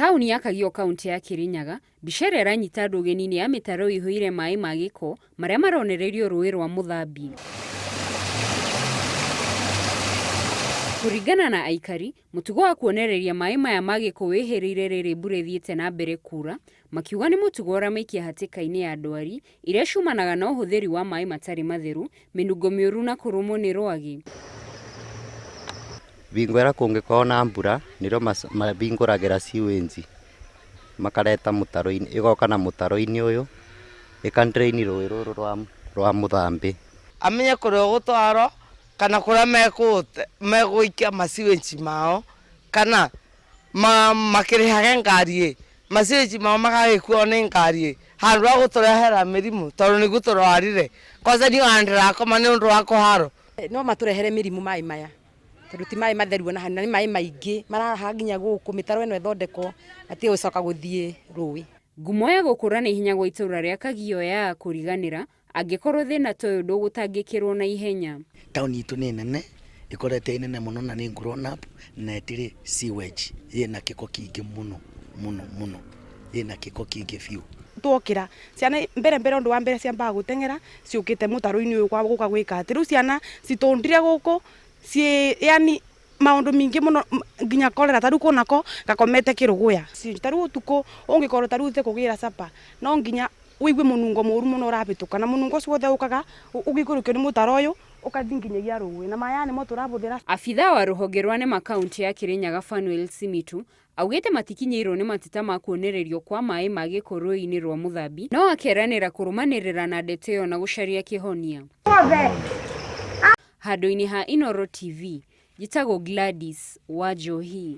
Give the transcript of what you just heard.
Taũni ya Kagio kauntĩ ya Kirinyaga, mbica ĩrĩa ĩranyita andũ ũgeni nĩ ya mĩtaro ĩihũire maĩ ma gĩko marĩa maronererio rũĩ rwa Mũthambi. Kũringana na aikari, mũtugo wa kuonereria maĩ maya ma gĩko wĩhĩrĩire rĩrĩ mbura ĩthiĩte na mbere kuura, makiuga nĩ mũtugo ũramaikia hatĩka-inĩ ya ndwari iria ciumanaga na ũhũthĩri wa maĩ matarĩ matheru, mĩnungo mĩũru na kũrũmwo nĩ rwagĩ. Bingo ĩrĩa kũngĩkorwo na mbura nĩrĩo mahingũragĩra sewage makareta mũtaro-inĩ, ĩgoka na mũtaro-inĩ ũyũ ĩka drain rũĩ rũrũ rwa Mũthambĩ. Amenye kũrĩa ũgũtwarwo kana kũrĩa megũikia ma sewage mao kana makĩrĩhage ngari ĩ, ma sewage mao magagĩkuo nĩ ngari ĩ, handũ ha gũtũrehera mĩrimũ tondũ nĩguo tũrwarire. Kwanza niĩ ona ndĩrakoma nĩ ũndũ wa kũharwo. No matũrehere mĩrimũ maĩ maya tondũ ti maĩ matheru ona hanini na nĩ maĩ maingĩ maraha nginya gũkũ mĩtaro ĩno ĩthondekwo matige gũcoka gũthiĩ rũĩ. Ngumo ya gũkũra na ihenya gwa itũra rĩa Kagio yaga kũriganĩra angĩkorwo thĩna ta ũyũ ndũgũtangĩkĩrwo na ihenya. Taũni itũ nĩ nene, ĩkoretwo ĩ nene mũno na nĩ grown up na ĩtirĩ sewage, ĩna gĩko kĩingĩ mũno mũno mũno, ĩna gĩko kĩingĩ biũ. Twokĩra ciana mbere mbere ũndũ wa mbere ciambaga gũteng'era ciũkĩte mũtaro-inĩ ũyũ gũka gwĩka atĩ rĩu ciana citũndire gũkũ ciĩ yani maũndũ mingĩ mũno nginya korera ta rĩu kũnako gakomete kĩrũgũya ta rĩu ũtukũ ũngĩkorwo ta rĩu ũthiĩte kũgĩra capa no nginya ũigue mũnungo mũru mũno ũrahĩtũka na mũnungo ũcio wothe ũkaga ũgĩikũrũkio nĩ mũtaro ũyũ ũgathiĩ nginyagia rũĩ na maya nĩmo tũrahũthĩra. Abithaa wa rũhonge rwa NEMA kauntĩ ya Kirinyaga Fanuel Simitu augĩte matikinyĩirwo nĩ mateta ma kuonererio kwa maĩ ma gĩko rũĩ-inĩ rwa Mũthambi no akeranĩra kũrũmanĩrĩra na ndeto ĩyo na gũcaria kĩhonia. Handũ-inĩ ha Inooro TV, njĩtagwo Gladys Wanjohi.